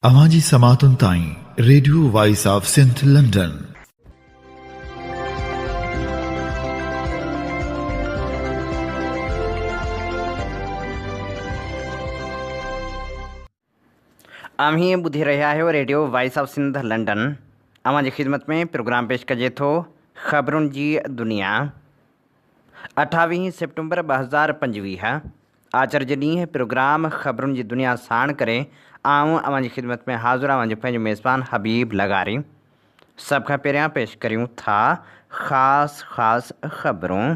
اوهان جي سماعتن تائين radio voice of Sindh London. اوهين ٻڌي رهيا آهيو radio voice of Sindh London. اوهان جي خدمت ۾ پروگرام پيش ڪجي ٿو خبرن جي دنيا. اٺاويهين سيپٽمبر 2025 آچر جي ڏينهن پروگرام خبرن جي دنيا ساڻ ڪري آئون اوهان جي خدمت ۾ حاضر اوهان جو پنهنجو ميزبان حبيب لغاري. سڀ کان پهريان پيش ڪريون ٿا خاص خاص خبرون.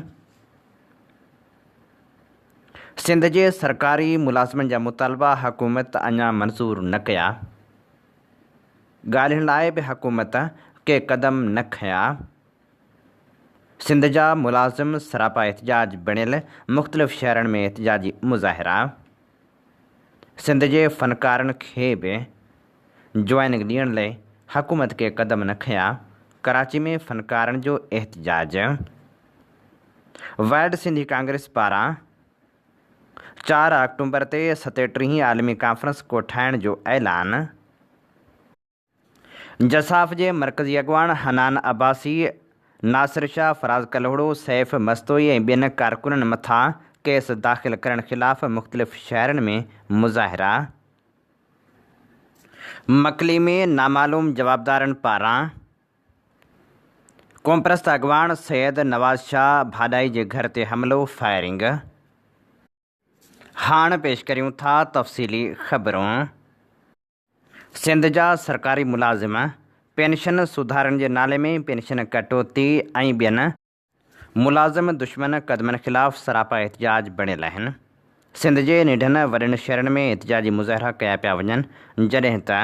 سنڌ جي سرڪاري ملازمن جا مطالبا حڪومت اڃا منظور نه ڪيا. ڳالهين لاء به حڪومت ڪي قدم نه کنيا. سنڌ جا ملازم سراپا احتجاج بڻيل، مختلف شهرن ۾ احتجاجي مظاهرا، سنڌ جي فنڪارن کي به جوائننگ ڏيڻ لئي حڪومت ڪي قدم نه کنيا، ڪراچي ۾ فنڪارن جو احتجاج، ورلڊ سنڌي ڪانگريس پاران چار آڪٽومبر تي ستيٽيهين عالمي ڪانفرنس ڪوٺائڻ جو اعلان. جساف جي مرڪزي اڳواڻ حنان عباسي، ناصر شاهه، فراز ڪلهوڙو، سيف مستوئي ۽ ٻين ڪارڪنن مٿان ڪيس داخل ڪرڻ خلاف مختلف شهرن ۾ مظاهرا. مڪلي ۾ نامعلوم جوابدارن پاران قومپرست اڳواڻ سيد نواز شاهه ڀاڏائي جي گهر تي حملو، فائرنگ. هاڻ پيش ڪريون ٿا تفصيلي خبرون. سنڌ جا سرڪاري ملازم پينشن سڌارن جي نالي ۾ پينشن ڪٽوتي ۽ ٻين ملازم دشمن قدمن خلاف سراپا احتجاج بڻيل آهن. سنڌ جي ننڍن وڏن شهرن ۾ احتجاجي مظاهرا ڪيا پيا وڃن جڏهن ته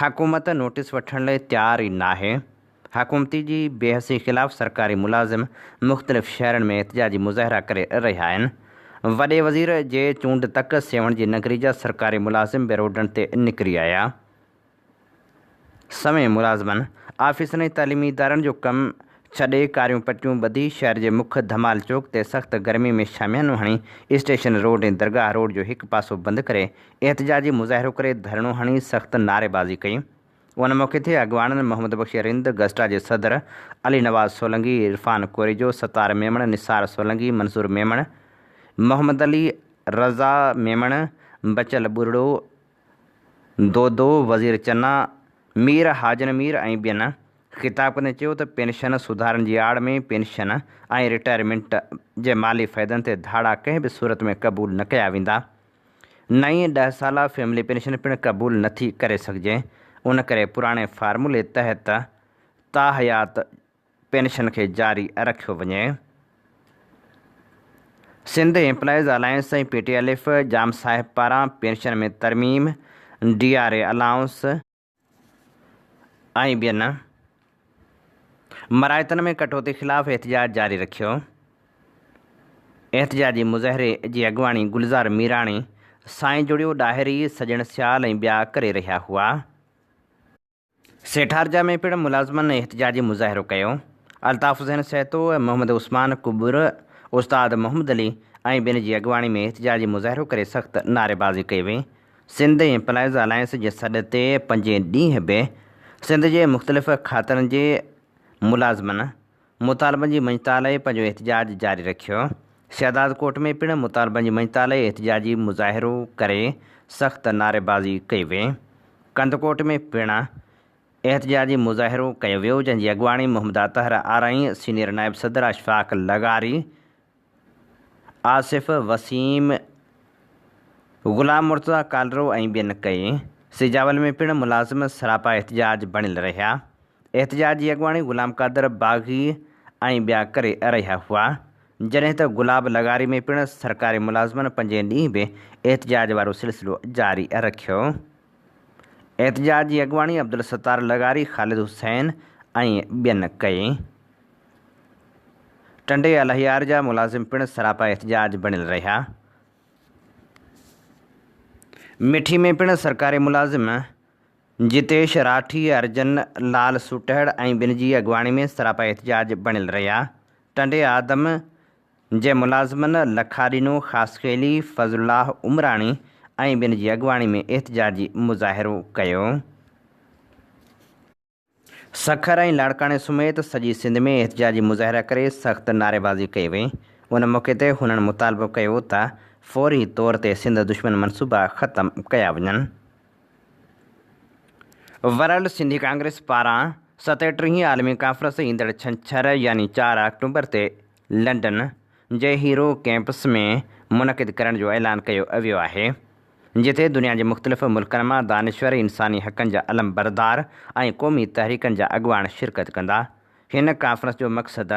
حڪومت نوٽيس وٺڻ لاء تيار ئي ناهي. حڪومتي جي بيحسي خلاف سرڪاري ملازم مختلف شهرن ۾ احتجاجي مظاهرا ڪري رهيا آهن. وڏي وزير جي چونڊ تڪ سيوهڻ جي نگري جا سرڪاري ملازم به روڊن تي نڪري آيا. سوين ملازمن آفيسن ۽ تعليمي ادارن جو ڪم ڇڏي ڪاريون پٽيون ٻڌي شهر جي مک ڌمال چوڪ تي سخت گرمي ۾ شاميانو هڻي اسٽيشن روڊ ۽ درگاهه روڊ جو هڪ پاسو بند ڪري احتجاجي مظاهرو ڪري ڌرڻو هڻي سخت نعريبازي ڪئي. ان موقعي تي اڳواڻن محمد بخش رند، گسٽا جي صدر علي نواز سولنگي، عرفان ڪوريجو، ستار ميمڻ، نثار سولنگي، منظور ميمڻ، محمد علي رضا ميمڻ، بچل ٻرڙو، دودو، وزير چنا، مير حاجن مير ۽ ٻين خطاب ڪندي چيو ته پينشن سڌارن جي آڙ ۾ پينشن ۽ رٽائرمينٽ جي مالي فائدن تي ڌاڙا ڪنهن به صورت ۾ قبول نه ڪيا ويندا. نئين ڏهه سالا فيملي پينشن پڻ قبول نه ٿي ڪري سگهجي، ان ڪري پراڻي فارمولي تحت تاحيات پينشن کي جاري رکيو وڃي. Sindh employees alliance ۽ P T L F Jam Sahib پاران پينشن ۾ ترميم، ڊي آر اي الائونس ۽ ٻين مراعتن ۾ ڪٽوتي خلاف احتجاج جاري رکيو. احتجاجي مظاهري جي اڳواڻي گلزار ميراڻي، سائين جڙيو ڏاهري، سڄڻ سيال ۽ ٻيا ڪري رهيا هئا. سيٺارجا ۾ پڻ ملازمن احتجاجي مظاهرو ڪيو. الطاف حسين سهتو، محمد عثمان ڪٻر، استاد محمد علي ۽ ٻين جي اڳواڻي ۾ احتجاجي مظاهرو ڪري سخت نعريبازي ڪئي وئي. سنڌ ايمپلائيز الائنس جي سڏ تي پنجين ڏينهن به سنڌ جي مختلف کاتن جي ملازمن مطالبن جي مڃتا لاء پنهنجو احتجاج جاري رکيو. شهدادڪوٽ ۾ پڻ مطالبن جي مڃتا لاء احتجاجي مظاهرو ڪري سخت نعريبازي ڪئي وئي. ڪنڌڪوٽ ۾ پڻ احتجاجي مظاهرو ڪيو ويو جنهن جي اڳواڻي محمد اطهر آرائين، سينيئر نائب صدر اشفاق لغاري، آصف وسيم، غلام مرتضيٰ ڪالرو ۽ ٻين ڪئي. سجاول ۾ پڻ ملازم سراپا احتجاج بڻيل رهيا. احتجاج جي اڳواڻي غلام قادر باغي ۽ ٻيا ڪري رهيا هئا. جڏهن ته گلاب لغاري ۾ پڻ سرڪاري ملازمن پنجين ڏينهن به احتجاج وارو سلسلو جاري رکيو. احتجاج جي اڳواڻي عبدالستار لغاري، خالد حسين ۽ ٻين ڪئي. ٽنڊي الهيار جا ملازم پڻ سراپا احتجاج بڻيل رهيا. مٺي ۾ پڻ سرڪاري ملازم جتيش راٺي، ارجن لال سوٽهڙ ۽ ٻين جي اڳواڻي ۾ سراپا احتجاج بڻيل رهيا. ٽنڊي آدم جي ملازمن لکاڏنو خاصخيلي، فضل الله عمراڻي ۽ ٻين جي اڳواڻي ۾ احتجاجي مظاهرو ڪيو. سکر ۽ لاڙڪاڻي سميت سڄي سنڌ ۾ احتجاجي مظاهرا ڪري سخت نعريبازي ڪئي وئي. ان موقعي تي هنن مطالبو ڪيو ته فوري طور تي سنڌ دشمن منصوبا ختم ڪيا وڃن. ورلڊ سنڌي ڪانگريس پاران ستيٽيهين عالمي ڪانفرنس ايندڙ ڇنڇر يعني چار آڪٽوبر تي لنڊن جي هيرو ڪيمپس ۾ منعقد ڪرڻ جو اعلان ڪيو ويو آهي. جتي دنيا جي مختلف ملڪن مان دانشور، انساني حقن جا علمبردار ۽ قومي تحريڪن جا اڳواڻ شرڪت ڪندا. هن ڪانفرنس جو مقصد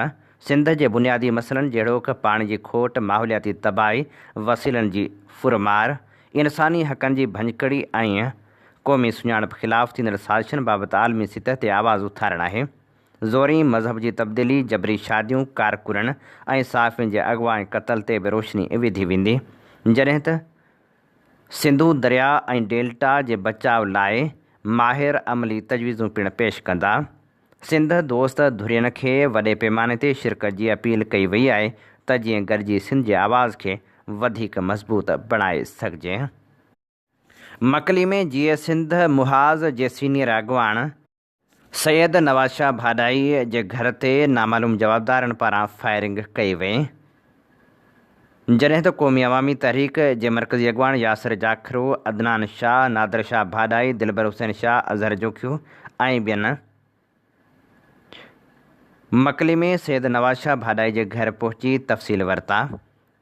سنڌ جي بنيادي مسئلن جهڙوڪ پاڻي جي کوٽ، ماحولياتي تباهي، وسيلن جي ڦرمار، انساني حقن جي ڀڃڪڙي ۽ قومي سڃاڻپ خلاف ٿيندڙ سازشن بابت عالمي سطح تي آواز اٿارڻ آهي. زوري مذهب جي تبديلي، جبري شاديون، ڪارڪنن ۽ صحافين جي اغوا ۽ قتل تي به روشني وڌي ويندي. جڏهن ته سنڌو درياء ۽ ڊيلٽا جي بچاء لاء ماهر عملي تجويزون پڻ پيش ڪندا. سنڌ دوست ڌرين کي وڏي پيماني تي شرڪت جي اپيل ڪئي وئي آهي ته جيئن گڏجي سنڌ جي آواز کي وڌيڪ مضبوط بڻائي سگهجي. مڪلي ۾ جيئي سنڌ محاذ جي سينيئر اڳواڻ سيد نواز شاهه ڀاڏائي جي گهر تي نامعلوم جوابدارن پاران فائرنگ ڪئي وئي، جڏهن ته قومي عوامي تحريڪ جي مرڪزي اڳواڻ ياسر جاکرو، عدنان شاهه، نادر شاهه ڀاڏائي، دلبر حسين شاهه، اظهر جوکيو ۽ ٻين مڪلي ۾ سيد نواز شاهه ڀاڏائي جي گهر پهچي تفصيل ورتا،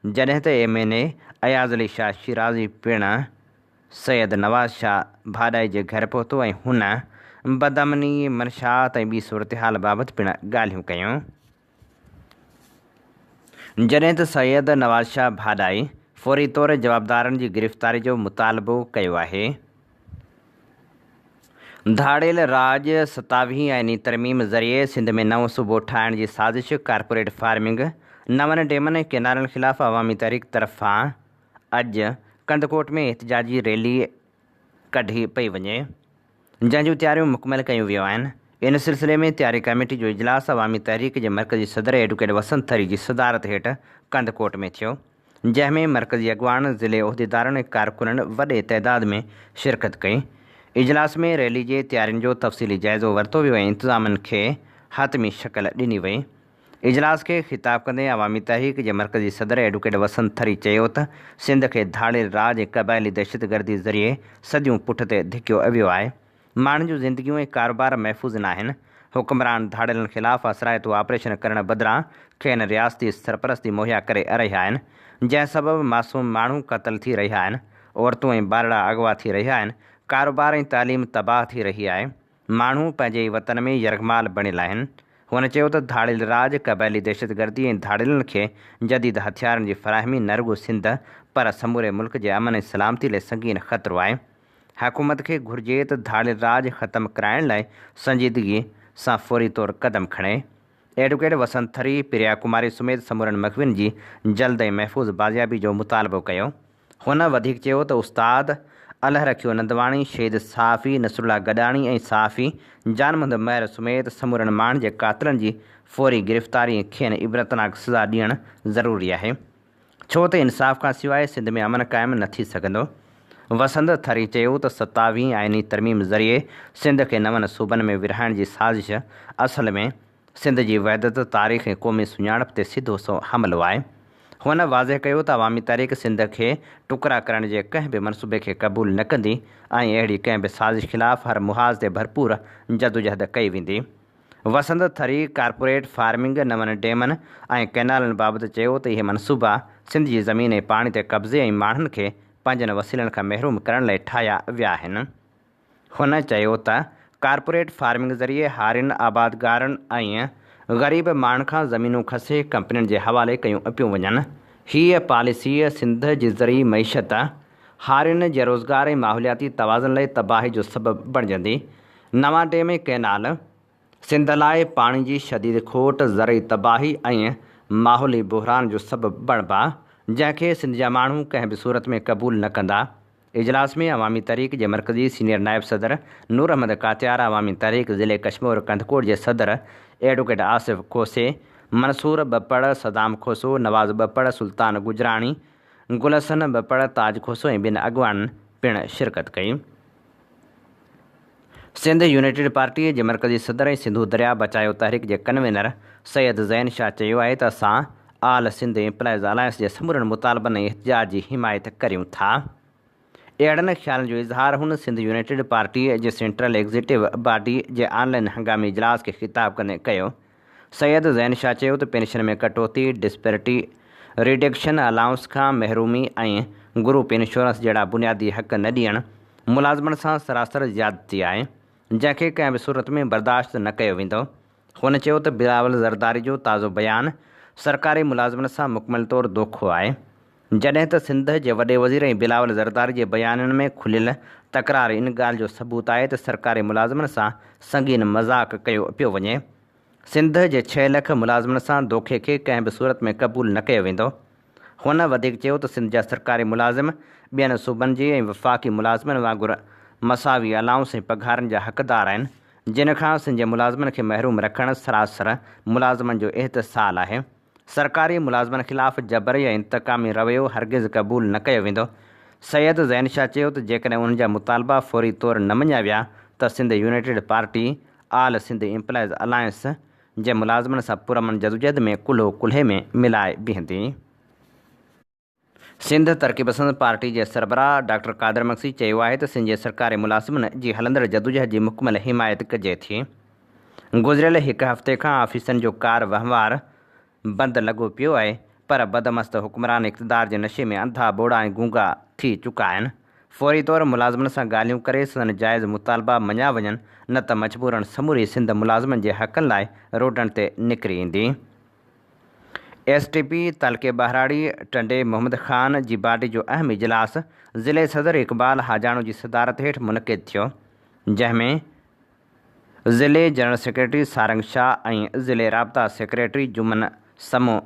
جڏهن ته M N A Ayaz Ali Shah Shirazi پڻ سيد نواز شاهه ڀاڏائي جي گهر پهتو ۽ هن بدامني، منشيات ۽ ٻي صورتحال بابت پڻ ڳالهيون ڪيون. جڏهن ته سيد نواز شاهه ڀاڏائي فوري طور جوابدارن جي گرفتاري جو مطالبو ڪيو آهي. ڌاڙيل راڄ ستاويهين آئيني ترميم ذريعي سنڌ ۾ نئون صوبو ٺاهڻ جي سازش، ڪارپوريٽ فارمنگ، نون ڊيمن ۽ ڪئنالن خلاف عوامي تحريڪ طرفان اڄ ڪنڌڪوٽ ۾ احتجاجي ريلي ڪڍي پئي وڃي، جنهن جون تياريون مڪمل ڪيون ويون آهن. ان سلسلي ۾ تياري ڪميٽي جو اجلاس عوامي تحريڪ جي مرڪزي صدر ايڊوڪيٽ وسنت ٿري جي صدارت هيٺ ڪنڌڪوٽ ۾ ٿيو. جنهن ۾ مرڪزي اڳواڻ، ضلعي عهديدارن ۽ ڪارڪنن وڏي تعداد ۾ شرڪت ڪئي. اجلاس ۾ ريلي جي تيارين جو تفصيلي جائزو ورتو ويو ۽ انتظامن کي حتمي شڪل ڏني وئي. اجلاس کي خطاب ڪندي عوامي تحريڪ جي مرڪزي صدر ايڊوڪيٽ وسنت ٿري چيو ته سنڌ کي ڌاڙيل راڄ ۽ قبائلي دهشتگردي ذريعي صديون پٺ تي ڌڪيو ويو آهي، ماڻهن جون زندگيون ۽ ڪاروبار محفوظ ناهن، حڪمران ڌاڙيلن خلاف اثرائتو آپريشن ڪرڻ بدران کين رياستي سرپرستي مهيا ڪري رهيا آهن، جنهن سبب معصوم ماڻهو قتل ٿي رهيا آهن، عورتون ۽ ٻارڙا اغوا ٿي رهيا آهن، ڪاروبار ۽ تعليم تباهه ٿي رهي آهي، ماڻهو پنهنجي ئي وطن ۾ يرغمال بڻيل آهن. هن چيو ته ڌاڙيل راڄ، قبائلي دهشتگردي ۽ ڌاڙيلن کي جديد هٿيارن جي فراهمي نه رڳو سنڌ پر سموري ملڪ جي امن ۽ سلامتي لاء سنگين خطرو آهي. حڪومت کي گهرجي ته ڌاڙيل راڄ ختم ڪرائڻ لاء سنجيدگي سان فوري طور قدم کڻي. ايڊوڪيٽ وسنت ٿري، پريا ڪماري سميت سمورن مغوين جي جلد ۽ محفوظ بازيابي جو مطالبو ڪيو. هن وڌيڪ چيو ته استاد الهه رکيو نندواڻي، شهيد صحافي نصرالله گڏاڻي ۽ صحافي جان محمد مهر سميت سمورن ماڻهن جي قاتلن جي فوري گرفتاري ۽ کين عبرتناڪ سزا ڏيڻ ضروري آهي. ڇو ته انصاف کان سواء سنڌ ۾ امن قائم نه ٿي سگهندو. وسند ٿري چيو ته ستاويهين آئيني ترميم ذريعي سنڌ کي نون صوبن ۾ ورهائڻ جي سازش اصل ۾ سنڌ جي وحدت، تاريخ ۽ قومي سڃاڻپ تي سڌو سنئون حملو آهي. هن واضح ڪيو ته عوامي تحريڪ سنڌ کي ٽڪرا ڪرڻ جي ڪنهن به منصوبي کي قبول نه ڪندي ۽ اهڙي ڪنهن به سازش خلاف هر محاذ تي ڀرپور جدوجهد ڪئي ويندي. وسند ٿري ڪارپوريٽ فارمنگ، نون ڊيمن ۽ ڪئنالن بابت چيو ته اهي منصوبا سنڌ جي زمين ۽ پاڻي تي قبضي ۽ ماڻهن کي پنهنجن وسيلن کان محروم ڪرڻ لاء ٺاهيا ويا آهن. هن چيو ته ڪارپوريٽ فارمنگ ذريعي هارين، آبادگارن ۽ غريب ماڻهن کان زمينون کسي ڪمپنين جي حوالي ڪيون پيون وڃن. هيء پاليسي سنڌ جي زرعي معيشت، هارين جي روزگار ۽ ماحولياتي توازن لاء تباهي جو سبب بڻجندي. نوان ڊيم ۽ ڪئنال سنڌ لاء پاڻي جي شديد کوٽ، زرعي تباهي ۽ ماحولي بحران جو سبب بڻبا، جنهن کي سنڌ جا ماڻهو ڪنهن به صورت ۾ قبول نه ڪندا. اجلاس ۾ عوامي تحريڪ جي مرڪزي سينيئر نائب صدر نور احمد ڪاتيار، عوامي تحريڪ ضلعي ڪشمور ڪنڌڪوٽ جي صدر ايڊووڪيٽ آصف کوسي، منصور ٻپڙ، صدام کوسو، نواز ٻپڙ، سلطان گجراڻي، گل حسن ٻپڙ، تاج کوسو ۽ ٻين اڳواڻن پڻ شرڪت ڪئي. سنڌ يونائيٽيڊ پارٽيء جي مرڪزي صدر ۽ سنڌو درياء بچايو تحريڪ جي ڪنوينر سيد زين شاهه چيو آهي ته اسان آل سنڌ ايمپلائيز الائنس جي سمورن مطالبن ۽ احتجاج جي حمايت ڪريون ٿا. اهڙن خيالن جو اظهار هن سنڌ يونائيٽيڊ پارٽيء جي سينٽرل ايگزيڪٽو باڊي جي آن لائين هنگامي اجلاس کي خطاب ڪندي ڪيو. سيد زين شاهه چيو ته پينشن ۾ ڪٽوتي، ڊسپيرٽي ريڊڪشن الائونس کان محرومي ۽ گروپ انشورنس جهڙا بنيادي حق نه ڏيڻ ملازمن سان سراسر زيادتي آهي، جنهن کي ڪنهن به صورت ۾ برداشت نه ڪيو ويندو. هن چيو ته بلاول زرداري جو تازو بيان سرڪاري ملازمن سان مڪمل طور دوکو آهي، جڏهن ته سنڌ جي وڏي وزير ۽ بلاول زرداري جي بيانن ۾ کليل تڪرار ان ڳالهه جو ثبوت آهي ته سرڪاري ملازمن سان سنگين مذاق ڪيو پيو وڃي. سنڌ جي ڇهه لک ملازمن سان دوکي کي ڪنهن به صورت ۾ قبول نه ڪيو ويندو. هن وڌيڪ چيو ته سنڌ جا سرڪاري ملازم ٻين صوبن جي ۽ وفاقي ملازمن وانگر مساوي الائونس ۽ پگهارن جا حقدار آهن، جن کان سنڌ جي ملازمن کي محروم رکڻ سراسر ملازمن جو احتصال آهي. سرڪاري ملازمن خلاف جبر يا انتقامي رويو هرگز قبول نه ڪيو ويندو. سيد زين شاهه چيو ته جيڪڏهن انهن جا مطالبا فوري طور نه مڃيا ويا ته Sindh united party, all Sindh employees alliance جي ملازمن سان پرامن جدوجهد ۾ ڪلهو ڪلهي ۾ ملائي بيهندي. سنڌ ترقي پسند پارٽي جي سربراهه ڊاڪٽر قادر مگسي چيو آهي ته سنڌ جي سرڪاري ملازمن جي هلندڙ جدوجهد جي مڪمل حمايت ڪجي ٿي. گذريل هڪ هفتي کان آفيسن جو ڪار وهنوار بند لڳو پيو آهي پر بدمست حڪمران اقتدار جي نشي ۾ انڌا ٻوڙا ۽ گونگا ٿي چڪا آهن. فوري طور ملازمن سان ڳالهيون ڪري سندن جائز مطالبا مڃيا وڃن نه ته مجبورن سموري سنڌ ملازمن جي حقن لاء روڊن تي نڪري ايندي. ايس ٽي پي تعلقي ٻهراڙي ٽنڊي محمد خان جي باڊي جو اهم اجلاس ضلعي صدر اقبال حاجاڻو جي صدارت هيٺ منعقد ٿيو، جنهن ۾ ضلعي جنرل سيڪريٽري سارنگ شاهه ۽ ضلعي رابطا سيڪريٽري جمن سمون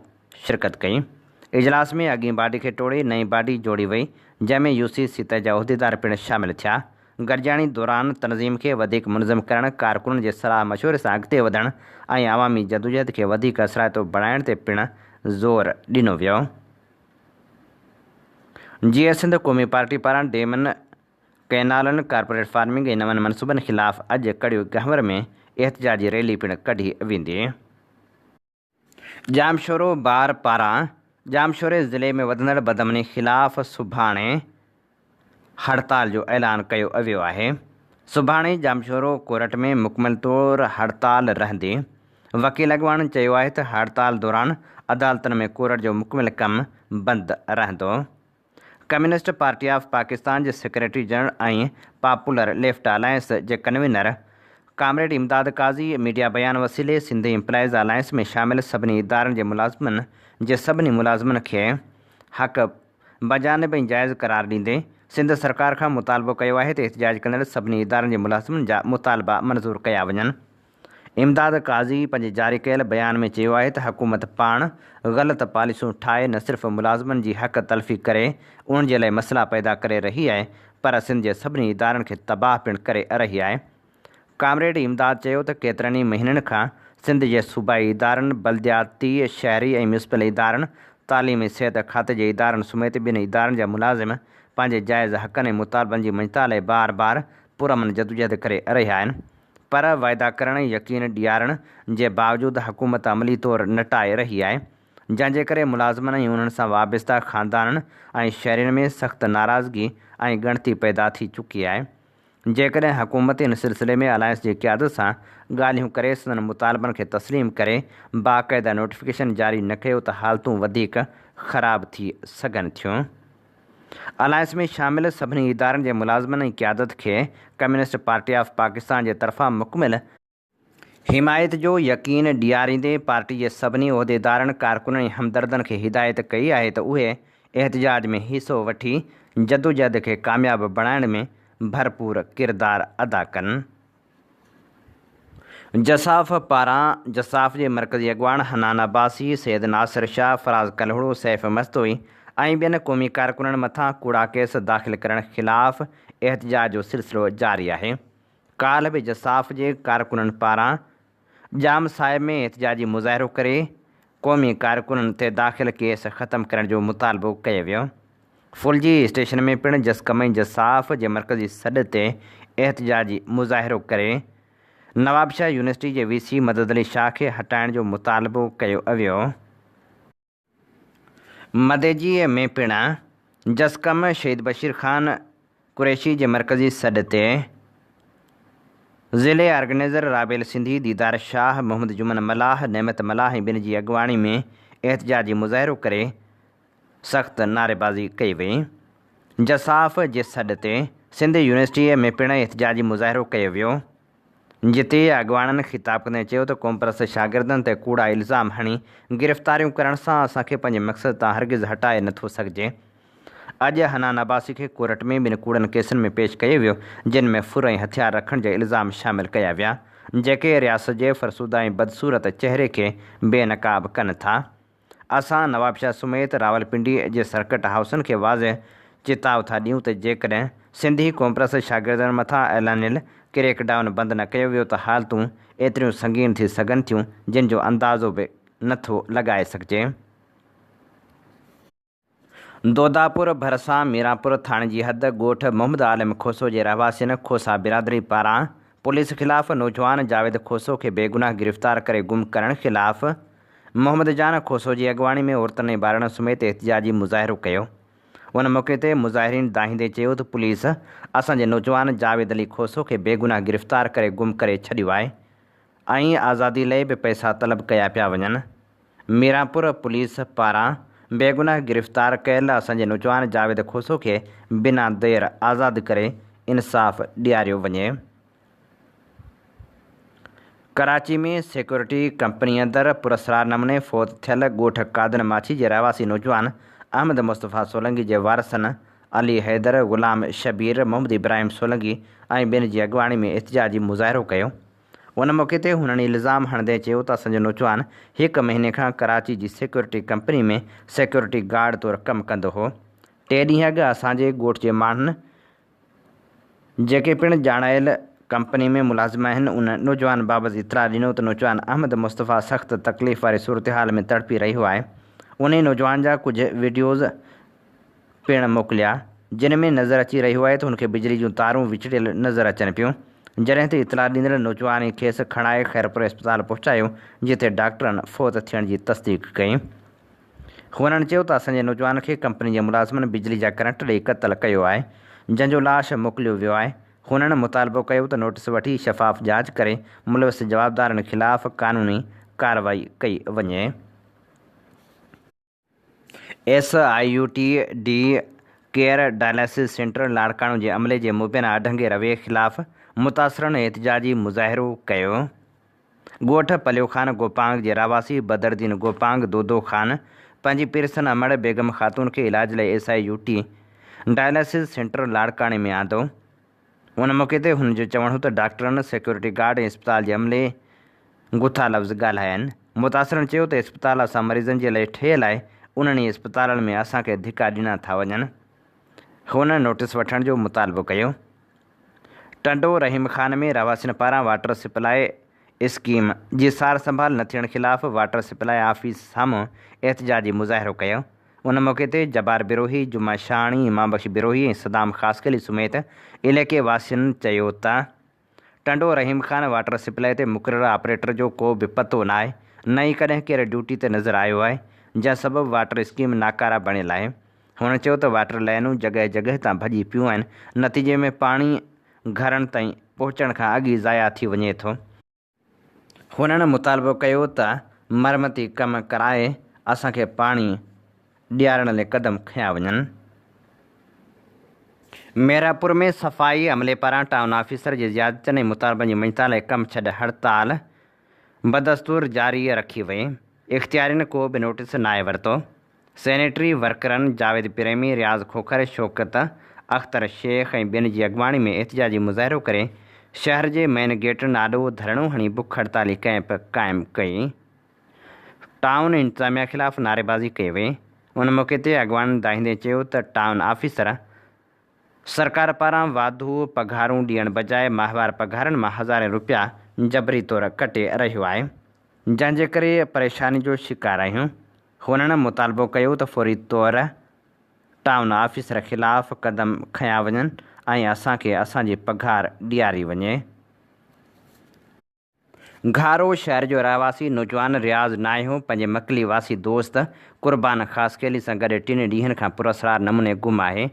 شرڪت ڪئي. اجلاس ۾ اڳين باڊي کي ٽوڙي نئين باڊي جوڙي وئي، جنهن ۾ يو سي سطح جا عهديدار پڻ شامل ٿيا. گڏجاڻي دوران تنظيم کي وڌيڪ منظم ڪرڻ، ڪارڪنن جي صلاح مشوري سان اڳتي وڌڻ ۽ عوامي جدوجهد کي وڌيڪ اثرائتو بڻائڻ تي پڻ زور ڏنو ويو. جيئي سنڌ قومي پارٽي پاران ڊيمن، ڪئنالن، ڪارپوريٽ فارمنگ ۽ نون منصوبن خلاف اڄ ڪڙيو گهنور ۾ احتجاجي ريلي پڻ ڪڍي ويندي. ڄامشورو بار پاران ڄامشوري ضلعي ۾ وڌندڙ بدامني خلاف سڀاڻي هڙتال جو اعلان ڪيو ويو آهي. سڀاڻي ڄامشورو ڪورٽ ۾ مڪمل طور هڙتال رهندي. وڪيل اڳواڻن چيو آهي ته هڙتال دوران عدالتن ۾ ڪورٽ جو مڪمل ڪم بند رهندو. ڪميونسٽ پارٽي آف پاڪستان جي secretary general ۽ popular left alliance جي convener comrade Imdad Qazi media بيان وسيلي سنڌ ايمپلائيز الائنس ۾ شامل سڀني ادارن جي ملازمن جي سڀني ملازمن کي حق بجانب ۽ جائز قرار ڏيندي سنڌ سرڪار کان مطالبو ڪيو آهي ته احتجاج ڪندڙ سڀني ادارن جي ملازمن جا مطالبا منظور ڪيا وڃن. امداد قاضي پنهنجي جاري ڪيل بيان ۾ چيو آهي ته حڪومت پاڻ غلط پاليسون ٺاهي نه صرف ملازمن جي حق تلفي ڪري انهن جي لاء مسئلا پيدا ڪري رهي آهي پر سنڌ جي سڀني ادارن کي تباهه پڻ ڪري رهي آهي. ڪامريڊ امداد چيو ته ڪيترن ئي مهينن کان سنڌ جي صوبائي ادارن، بلدياتي، شهري ۽ ميونسپل ادارن، تعليم ۽ صحت کاتي جي ادارن سميت ٻين ادارن جا ملازم پنهنجي جائز حقن ۽ مطالبن جي مڃتا لاء بار بار پرامن جدوجهد ڪري رهيا آهن. پر واعدا ڪرڻ ۽ يقين ڏيارڻ جي باوجود حڪومت عملي طور نٽائي رهي آهي، جنهن جي ڪري ملازمن ۽ انهن سان وابسته خاندانن ۽ شهرين ۾ سخت ناراضگي ۽ ڳڻتي پيدا ٿي چڪي آهي. جيڪڏهن حڪومت ان سلسلي ۾ الائنس جي قيادت سان ڳالهيون ڪري سندن مطالبن کي تسليم ڪري باقاعده نوٽيفڪيشن جاري نه ڪيو ته حالتون وڌيڪ خراب ٿي سگهن ٿيون. الائنس ۾ شامل سڀني ادارن جي ملازمن ۽ قيادت کي ڪميونسٽ پارٽي آف پاڪستان جي طرفان مڪمل حمايت جو يقين ڏياريندي پارٽي جي سڀني عهديدارن، ڪارڪنن ۽ همدردن کي هدايت ڪئي آهي ته اهي احتجاج ۾ حصو وٺي جدوجهد کي ڪامياب بڻائڻ ۾ ڀرپور ڪردار ادا ڪن. جساف پاران جساف جي مرڪزي اڳواڻ حنان عباسي، سيد ناصر شاهه، فراز ڪلهوڙو، سيف مستوئي ۽ ٻين قومي ڪارڪنن مٿان ڪوڙا ڪيس داخل ڪرڻ خلاف احتجاج جو سلسلو جاري آهي. ڪالهه به جساف جي ڪارڪنن پاران ڄام صاحب ۾ احتجاجي مظاهرو ڪري قومي ڪارڪنن تي داخل ڪيس ختم ڪرڻ جو مطالبو ڪيو ويو. ڦلجي اسٽيشن ۾ پڻ جسقم ۽ جساف جي مرڪزي سڏ تي احتجاجي مظاهرو ڪري نوابشاهه يونيورسٽي جي وي سي مدد علي شاهه کي هٽائڻ جو مطالبو ڪيو ويو. مديجي ۾ پڻ جسقم شهيد بشير خان قريشي جي مرڪزي سڏ تي ضلعي آرگنائيزر رابيل سنڌي، ديدار شاهه، محمد جمن ملاح، نعمت ملاح ۽ ٻين جي اڳواڻي ۾ احتجاجي مظاهرو ڪري سخت نعريبازي ڪئي وئي. جساف جي سڏ تي سنڌ يونيورسٽيء ۾ پڻ احتجاجي مظاهرو ڪيو ويو. جتي اڳواڻن خطاب ڪندي چيو ته قومپرست شاگردن تي ڪوڙا الزام هڻي گرفتاريون ڪرڻ سان اسان کي پنهنجي مقصد تان هرگز هٽائي نه ٿو سگهجي. اڄ حنان عباسي کي ڪورٽ ۾ ٻن ڪوڙن ڪيسن ۾ پيش ڪيو ويو جن ۾ ڦر ۽ هٿيار رکڻ جا الزام شامل ڪيا ويا جيڪي رياست جي فرسوده ۽ بدصورت چهري کي بي نقاب ڪن ٿا. اسان نوابشاهه سميت راولپنڊي جي سرڪٽ هائوسن کي واضح چتاء ٿا ڏيون ته جيڪڏهن سنڌي قومپرست شاگردن مٿان اعلانيل ڪريڪ ڊائون بند نه ڪيو ويو ته حالتون ايتريون سنگين ٿي سگهن ٿيون جن جو اندازو به نه ٿو لڳائي سگهجي. دوداپور ڀرسان ميرانپور ٿاڻي جي حد ڳوٺ محمد عالم کوسو جي رهواسين کوسا برادري پاران پوليس خلاف نوجوان جاويد کوسو کي بيگناهه گرفتار ڪري گم ڪرڻ خلاف محمد جان کوسو جي اڳواڻي ۾ عورتن ۽ ٻارڙن سميت احتجاجي مظاهرو ڪيو ان موقعي تي مظاهرين دانهيندي چيو ته پوليس اسان جي نوجوان جاويد علي کوسو کي بيگناهه گرفتار ڪري گم ڪري ڇڏيو آهي ۽ آزادي لئي به پئسا طلب ڪيا پيا وڃن. ميرانپور پوليس پاران بيگناهه گرفتار ڪيل اسان جي نوجوان جاويد کوسو کي بنا دير آزاد ڪري انصاف ڏياريو وڃي. ڪراچي ۾ سيڪيورٽي ڪمپني اندر پراسرار نموني فوت ٿيل ڳوٺ قادن ماڇي جي رهواسي نوجوان احمد مصطفيٰ سولنگي جي وارثن علي حيدر، غلام شبير، محمد ابراهيم سولنگي ۽ ٻين جي اڳواڻي ۾ احتجاجي مظاهرو ڪيو. ان موقعي تي هنن الزام هڻندي چيو ته اسان جو نوجوان هڪ مهيني کان ڪراچي جي سيڪيورٽي ڪمپني ۾ سيڪيورٽي گارڊ طور ڪم ڪندو هو. ٽي ڏينهن اڳ اسان جي ڳوٺ جي ماڻهن جيڪي پڻ ڄاڻايل ڪمپني ۾ ملازم آهن ان نوجوان بابت اطلاع ڏنو ته نوجوان احمد مصطفيٰ سخت تڪليف واري صورتحال ۾ تڙپي رهيو آهي. انهي نوجوان جا ڪجهه وڊيوز پڻ موڪليا، جن ۾ نظر اچي رهيو آهي ته هن کي بجلي جون تارون وچڙيل نظر اچن پيون، جڏهن ته اطلاع ڏيندڙ نوجوان ئي کيس کڻائي خيرپور اسپتال پهچايو، جتي ڊاڪٽرن فوت ٿيڻ جي تصديق ڪئي. هنن چيو ته اسان جي نوجوان کي ڪمپني جي ملازمن بجلي جا ڪرنٽ ڏئي قتل ڪيو آهي، جنهن جو لاش موڪليو ويو آهي. هنن مطالبو ڪيو ته نوٽيس وٺي شفاف جاچ ڪري ملوث جوابدارن خلاف قانوني ڪارروائي ڪئي وڃي. S I U T day care dialysis centre Larkana جي عملي جي مبينا اڍنگي رويي خلاف متاثرن احتجاجي مظاهرو ڪيو. ڳوٺ پليو خان گوپانگ جي رهواسي بدرالدين گوپانگ دودو خان پنهنجي پيرسن امڙ بيگم خاتون کي علاج لاء S I U T dialysis centre لاڙڪاڻي ۾ آندو. ان موقعي تي هن جو چوڻ هو ته ڊاڪٽرن، سيڪيورٽي گارڊ ۽ اسپتال جي عملي گٿا لفظ ڳالهايا آهن. متاثرن چيو ته اسپتال اسان مريضن جي لاء ٺهيل آهي، انهن ئي اسپتالن ۾ اسان کي ڌڪا ڏنا ٿا وڃن. هن نوٽيس وٺڻ جو مطالبو ڪيو. ٽنڊو رحيم خان ۾ رهواسين پاران واٽر سپلاء اسڪيم جي سار سنڀال نه ٿيڻ خلاف واٽر سپلاء آفيس سامهون احتجاجي مظاهرو ڪيو. ان موقعي تي جبار بروهي، جمعه شاهاڻي، امام بخش بروهي ۽ صدام خاصخيلي سميت علائقي واسين چيو ته ٽنڊو رحيم خان واٽر سپلائي تي مقرر آپريٽر جو ڪو به پتو ناهي نه ئي ڪڏهن ڪير ڊيوٽي تي نظر آيو آهي جنهن سبب واٽر اسڪيم ناڪاره بڻيل آهي. هن چيو ته واٽر لائنون جڳهه جڳهه تان ڀڄي پيون آهن نتيجي ۾ پاڻي گهرن تائين پهچڻ کان اڳ ئي ضايع ٿي وڃي ٿو. هنن مطالبو ڪيو ته مرمتي ڪم ڪرائي اسان کي پاڻي ڏيارڻ لئي قدم کنيا وڃن. ميرپور ۾ صفائي عملي پاران ٽائون آفيسر جي زيادتين ۽ مطالبن جي مڃتا لئي ڪم ڇڏ هڙتال بدستور جاري رکي وئي، اختيارين ڪو به نوٽيس ناهي ورتو. سينيٽري ورڪرن جاويد پريمي، رياض کوکر، شوڪت اختر شيخ ۽ ٻين جي اڳواڻي ۾ احتجاجي مظاهرو ڪري شهر جي مين گيٽن آڏو ڌرڻو هڻي بک هڙتالي ڪئمپ قائم ڪئي. ٽائون انتظاميا خلاف نعريبازي ڪئي وئي. ان موقعي تي اڳواڻن دانهيندي چيو ته ٽائون آفيسر سرڪار پاران واڌو پگهارون ڏيڻ بجاء ماهوار پگهارن مان هزارين روپيا جبري طور ڪٽي رهيو آهي جنهن جي ڪري پريشاني جو شڪار آهيون. هنن مطالبو ڪيو ته فوري طور ٽائون آفيسر خلاف قدم کنيا وڃن ۽ اسان کي اسان جي پگهار ڏياري وڃي. گهارو شهر جو رهواسي نوجوان رياض ناهيو پنهنجي مڪلي واسي دوست قربان خاصخيلي سان گڏ ٽن ڏينهن کان پراسرار نموني گم آهي.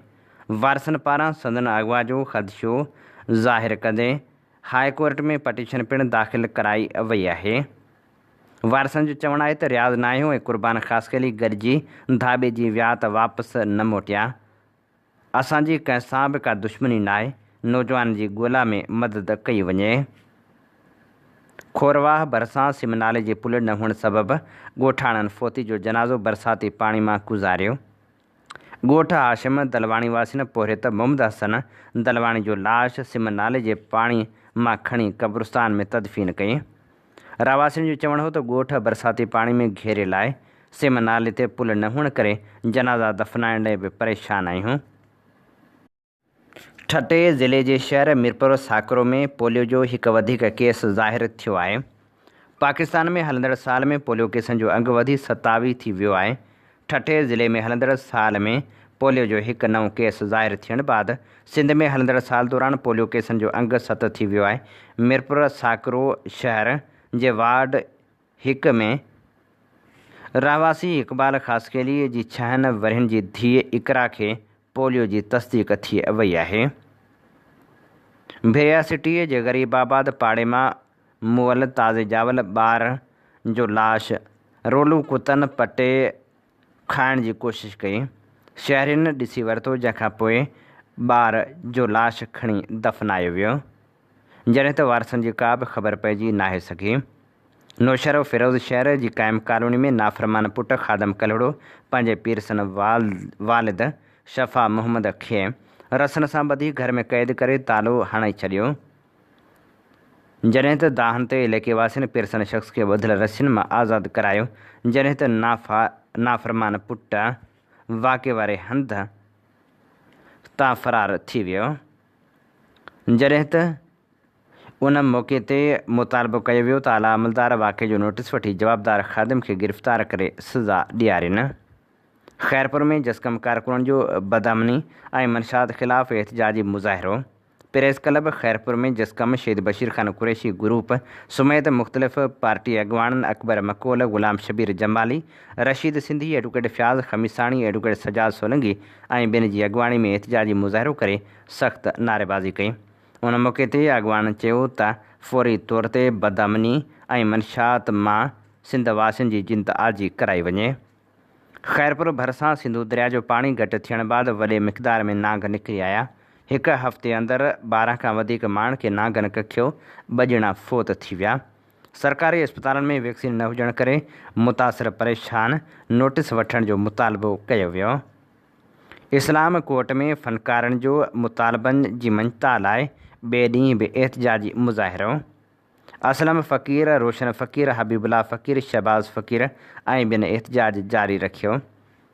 وارثن پاران سندن اغوا جو خدشو ظاهر ڪندي هاء ڪورٽ ۾ پٽيشن پڻ داخل ڪرائي وئي آهي. وارثن جو چوڻ آهي ته رياض ناهيو ۽ قربان خاصخيلي گڏجي ڌاٻيجي ويا ته واپس نه موٽيا. اسان جي ڪنهن سان به ڪا دشمني ناهي، نوجوان جي ڳولا ۾ مدد ڪئي وڃي. کورواهه ڀرسان سم نالي جي پل نه هئڻ سبب ڳوٺاڻن فوتي جو جنازو برساتي پاڻي مان گذاريو. ڳوٺ هاشم دلواڻي واسين پورهيت محمد حسن دلواڻي جو لاش سم نالي جي پاڻي مان کڻي قبرستان ۾ تدفين ڪئي. رهواسين جو چوڻ هو ته ڳوٺ برساتي پاڻي ۾ گهيريل آهي، سم نالي تي پل نه هئڻ ڪري جنازا دفنائڻ لاء به پريشان آهيون. ٺٽي ضلعي جي شهر ميرپور ساڪرو ۾ پوليو جو هڪ وڌيڪ ڪيس ظاهر ٿيو آهي. پاڪستان ۾ هلندڙ سال ۾ پوليو ڪيسن جو انگ وڌي 27 ٿي ويو آهي. ٺٽي ضلعي ۾ هلندڙ سال ۾ پوليو جو هڪ نئون ڪيس ظاهر ٿيڻ بعد سنڌ ۾ هلندڙ سال دوران پوليو ڪيسن جو انگ ست ٿي ويو آهي. ميرپور ساڪرو شهر جي وارڊ هڪ ۾ رهواسي اقبال خاصخيلي جي ڇهن ورهين جي ڌيء اقرا کي پوليو جي تصديق ٿي وئي آهي. ڀيريا سٽيء جي غريب آباد پاڙي مان مئل تازي ڄاول ٻار جو لاش رولو ڪتن پٽي کائڻ جي ڪوشش ڪئي. شهرين ڏسي ورتو جنهن کان پوء ٻار جو لاش کڻي دفنايو ويو. جڏهن ته وارثن جي ڪا به خبر پئجي ناهي سگهي. نوشهروفيروز شهر جي قائم ڪالوني ۾ نافرمان پٽ خادم ڪلهوڙو پنهنجي پيرسن والد شفا محمد کي رسن سان ٻڌي گهر ۾ قيد ڪري تالو هڻائي ڇڏيو. جڏهن ته دانهن تي علائقي واسين پيرسن شخص کي ٻڌل رسين مان آزاد ڪرايو، جڏهن ته نافرمان پٽ واقعي واري هنڌ تان فرار ٿي ويو، جڏهن ته ان موقعي تي مطالبو ڪيو ويو ته اعليٰ عملدار واقعي جو نوٽيس وٺي جوابدار خادم کي گرفتار ڪري سزا ڏيارين. خيرپور ۾ جسقم ڪارڪنن جو بدامني ۽ منشيات خلاف احتجاجي مظاهرو. پريس ڪلب خيرپور ۾ جسقم شهيد بشير خان قريشي گروپ سميت مختلف پارٽي اڳواڻن اڪبر مڪول، غلام شبير جمالي، رشيد سنڌي، ايڊوڪيٽ فياض خميساڻي، ايڊوڪيٽ سجاد سولنگي ۽ ٻين جي اڳواڻي ۾ احتجاجي مظاهرو ڪري سخت نعريبازي ڪئي. ان موقعي تي اڳواڻن چيو ته فوري طور تي بدامني ۽ منشيات مان سنڌ واسين جي جند آجي ڪرائي وڃي. خيرپور ڀرسان سنڌو درياء جو پاڻي گهٽ ٿيڻ بعد وڏي مقدار ۾ نانگ نڪري آيا، هڪ هفتي اندر 12 کان وڌيڪ ماڻهن کي نانگن ڪکيو، ٻه ڄڻا فوت ٿي ويا. سرڪاري اسپتالن ۾ ويڪسين نه هجڻ ڪري متاثر پريشان، نوٽيس وٺڻ جو مطالبو ڪيو ويو. اسلام ڪوٽ ۾ فنڪارن جو مطالبن جي مڃتا لاء ٻئي ڏينهن به احتجاجي مظاهرو. اسلم فقير، روشن فقير، حبيب الله فقير، شهباز فقير ۽ ٻين احتجاج جاري رکيو.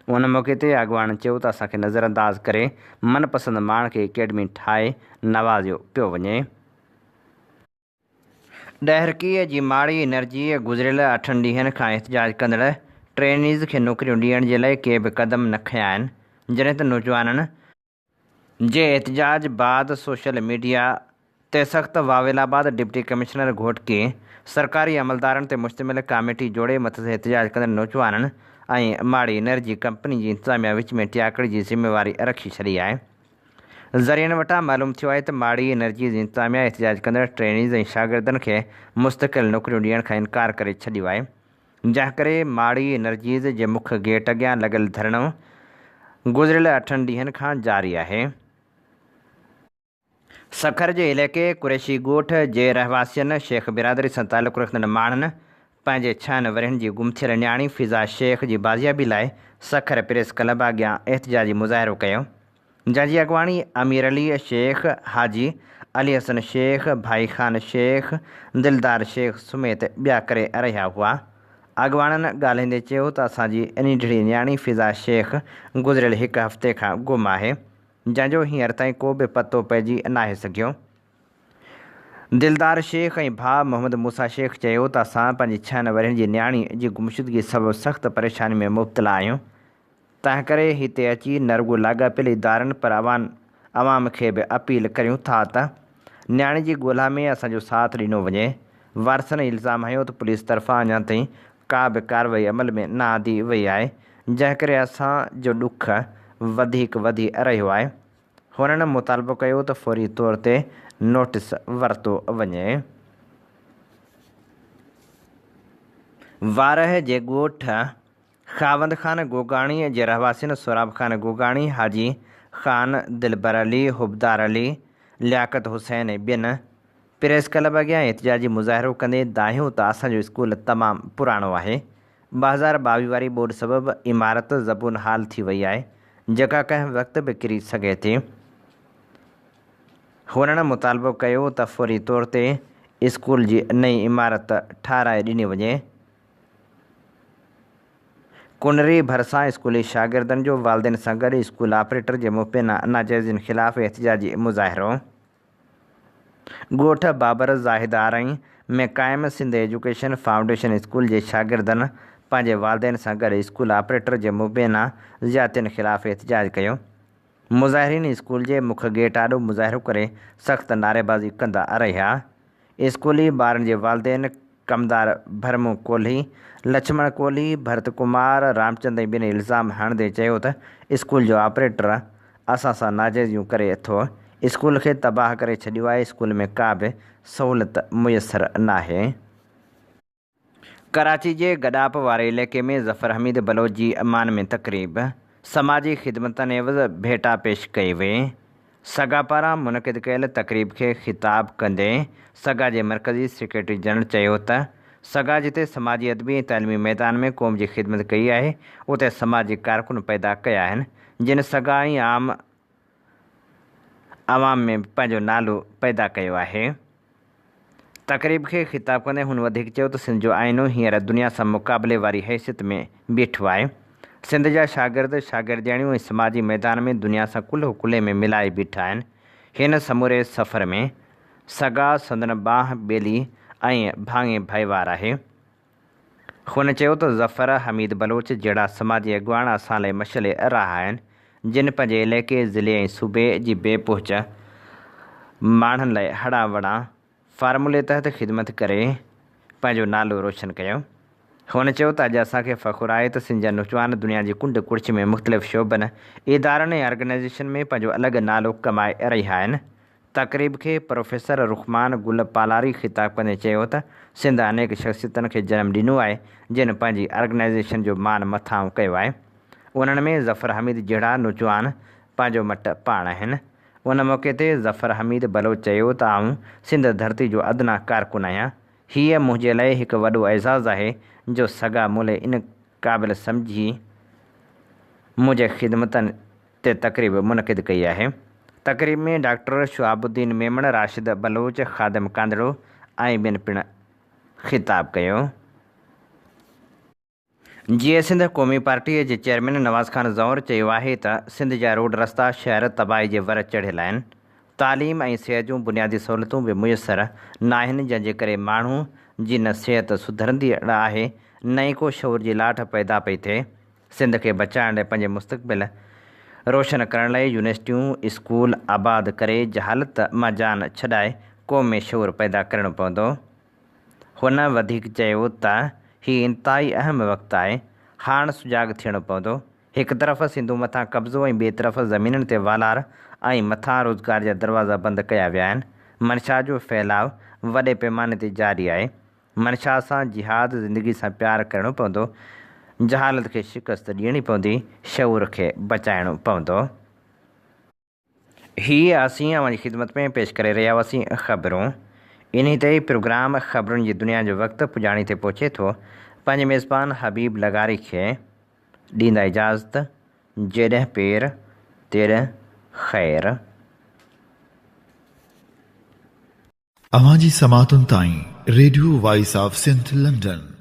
ان موقعي تي اڳواڻن چيو ته اسان کي نظرانداز ڪري من پسند ماڻهن کي اڪيڊمي ٺاهي نوازيو پيو وڃي. ڏهرڪيء جي ماڙي انرجي گذريل اٺن ڏينهن کان احتجاج ڪندڙ ٽرينيز کي نوڪريون ڏيڻ جي لاء ڪي به قدم نه کنيا آهن جڏهن ته نوجوانن جي احتجاج بعد سوشل ميڊيا تي سخت واويلا بعد ڊپٽي ڪمشنر گهوٽڪي سرڪاري عملدارن تي مشتمل ڪاميٽي جوڙي مٿس احتجاج ڪندڙ نوجوانن ۽ ماڙي انرجي ڪمپني جي انتظاميا وچ ۾ ٽياڪڙي جي ذميواري رکي ڇڏي آهي. ذريعن وٽان معلوم ٿيو آهي ته ماڙي انرجي جي انتظاميا احتجاج ڪندڙ ٽرينيز ۽ شاگردن کي مستقل نوڪريون ڏيڻ کان انڪار ڪري ڇڏيو آهي. جنهن ڪري ماڙي انرجيز جي مک گيٽ اڳيان لڳل ڌرڻو گذريل اٺن ڏينهن کان جاري آهي. سکر جي علائقي قريشي ڳوٺ جي رهواسين شيخ برادري سان تعلق رکندڙ ماڻهن پنهنجي ڇهن ورهين جي گم ٿيل نياڻي فضا شيخ جي بازيابي لاء سکر پريس ڪلب اڳيان احتجاجي مظاهرو ڪيو. جنهن جي اڳواڻي امير علي شيخ، حاجي علي حسن شيخ، ڀائي خان شيخ، دلدار شيخ سميت ٻيا ڪري رهيا هئا. اڳواڻن ڳالهائيندي چيو ته اسان جي ننڍڙي نياڻي فضا شيخ گذريل هڪ هفتي کان گم آهي، جنهن جو هينئر تائين ڪو به پتو پئجي ناهي سگهيو. دلدار شيخ ۽ ڀاء محمد موسيٰ شيخ چيو ته اسان پنهنجي ڇهن ورهين جي نياڻي جي گمشدگي سبب سخت پريشاني ۾ مبتلا آهيون. تنهنڪري هتي اچي نه رڳو لاڳاپيل ادارن پر عوام کي به اپيل ڪريون ٿا ته نياڻي جي ڳولا ۾ اسان جو ساٿ ڏنو وڃي. وارثن الزام هنيو ته پوليس طرفان اڃا تائين ڪا به ڪارروائي عمل ۾ نه آندي وئي آهي، جنهن ڪري اسان جو ڏک وڌيڪ وڌي رهيو آهي. هنن مطالبو ڪيو ته فوري طور تي نوٽيس ورتو وڃي. وارهه جي ڳوٺ خاوند خان گوگاڻي جي رهواسين سهراب خان گوگاڻي، حاجي خان، دلبر علي، حبدار علي، لياقت حسين ۽ ٻين پريس ڪلب اڳيان احتجاجي مظاهرو ڪندي دانهيو ته اسان جو اسڪول تمام پراڻو آهي، 2022 واري ٻوڏ سبب عمارت زبون حال ٿي وئي آهي، جيڪا ڪنهن وقت به ڪري سگهي ٿي. هنن مطالبو ڪيو ته فوري طور تي اسڪول جي نئين عمارت ٺاهرائي ڏني وڃي. ڪنري ڀرسان اسڪولي شاگردن جو والدين سان گڏ اسڪول آپريٽر جي مبينا ناجائزين خلاف احتجاجي مظاهرو. ڳوٺ بابر زاهد آرائين ۾ قائم سنڌ ايجوڪيشن فائونڊيشن اسڪول جي شاگردن پنهنجي والدين سان گڏ اسڪول آپريٽر جي مبينا زيادتين خلاف احتجاج ڪيو. مظاهرين اسڪول جي مک گيٽ آڏو مظاهرو ڪري سخت نعريبازي ڪندا رهيا. اسڪولي ٻارن جي والدين ڪمدار ڀرمون ڪولهي، لڇمڻ ڪولهي، ڀرت ڪمار، رامچند ۽ ٻين الزام هڻندي چيو ته اسڪول جو آپريٽر اسان سان ناجائزيون ڪري ٿو، اسڪول کي تباهه ڪري ڇڏيو آهي، اسڪول ۾ ڪا به سهولت ميسر ناهي. ڪراچي جي گڏاپ واري علائقي ۾ ظفر حميد بلوچ جي مان ۾ تقريب، سماجي خدمتن عيوض ڀيٽا پيش ڪئي وئي. سگا پاران منعقد ڪيل تقريب کي خطاب ڪندي سگا جي مرڪزي سيڪريٽري جنرل چيو ته سگا جتي سماجي ادبي ۽ تعليمي ميدان ۾ قوم جي خدمت ڪئي آهي اتي سماجي ڪارڪن پيدا ڪيا آهن جن سگا ۽ عام عوام ۾ به پنهنجو نالو پيدا ڪيو آهي. تقريب کي خطاب ڪندي هن وڌيڪ چيو ته سنڌ جو آئينو هينئر دنيا سان مقابلي واري حيثيت ۾ بيٺو آهي. سنڌ جا شاگرد، شاگردياڻيون ۽ سماجي ميدان ۾ دنيا سان ڪلهو ڪلهي ۾ ملائي بيٺا آهن. هن سموري سفر ۾ سگا سندن ٻانهن ٻيلي ۽ ڀاڱي ڀائيوار آهي. هن چيو ته ظفر حميد بلوچ جهڙا سماجي اڳواڻ اسان لاء مشعل راهه آهن، جن پنهنجي علائقي، ضلعي ۽ صوبي جي بي پهچ ماڻهن لاء هڙان وڙان فارمولي تحت خدمت ڪري پنهنجو نالو روشن ڪيو. هن چيو ته اڄ اسان کي فخر آهي ته سنڌ جا نوجوان دنيا جي ڪنڊ ڪڙڇ ۾ مختلف شعبن، ادارن ۽ آرگنائيزيشن ۾ پنهنجو الڳ نالو ڪمائي رهيا آهن. تقريب کي پروفيسر رخمان گل پالاري خطاب ڪندي چيو ته سنڌ انيڪ شخصيتن کي جنم ڏنو آهي جن پنهنجي آرگنائيزيشن جو مان مٿانهون ڪيو آهي انهن ۾ ظفر حميد جهڙا نوجوان پنهنجو مٽ پاڻ آهن ان موقعي تي ظفر حميد بلوچ چيو ته آئون سنڌ ڌرتي جو ادنيٰ ڪارڪن آهيان هيء منهنجي لاء هڪ وڏو اعزاز آهي جو سگا مون لاء ان قابل سمجهي منهنجي خدمتن تي تقريب منعقد ڪئي آهي. تقريب ۾ ڊاڪٽر شهاب الدين ميمڻ، راشد بلوچ، خادم ڪانڌڙو ۽ ٻين پڻ خطاب ڪيو. جيئي سنڌ قومي پارٽيء جي چيئرمين نواز خان زئور چيو آهي ته سنڌ جا روڊ رستا شهر تباهي جي ور چڙهيل آهن، تعليم ۽ صحت جون بنيادي سهولتون به ميسر ناهن جنهن جي ڪري ماڻهو جي نه صحت سڌرندي آهي نه ئي ڪو شعور جي لاٽ پيدا پئي ٿئي. سنڌ کي بچائڻ لاء پنهنجي مستقبل روشن ڪرڻ لاء يونيورسٽيون، اسڪول آباد ڪري جهالت مان جان ڇڏائي قوم ۾ شعور پيدا ڪرڻو پوندو. هن وڌيڪ چيو ته هي انتهائي اهم وقت آهي، هاڻ سجاڳ ٿيڻو پوندو. هڪ طرف سنڌو مٿان قبضو ۽ ٻئي طرف زمينن تي والار ۽ مٿان روزگار جا دروازا بند ڪيا ويا آهن، منشا جو ڦهلاء وڏي پيماني تي جاري آهي. منشا سان جهاد زندگي سان پيار ڪرڻو پوندو، جهالت کي شڪست ڏيڻي پوندي، شعور کي بچائڻو پوندو. هي اسين اوهان جي خدمت ۾ پيش ڪري رهيا هئاسين خبرون. انهي تي ئي پروگرام خبرن جي دنيا جو وقت پڄاڻي تي پهچي ٿو. پنهنجي ميزبان حبيب لغاري کي ڏيندا اجازت. جيڏهن پير، تيڏهن خير. اوهان جي سماعتن تائين radio voice of Sindh London.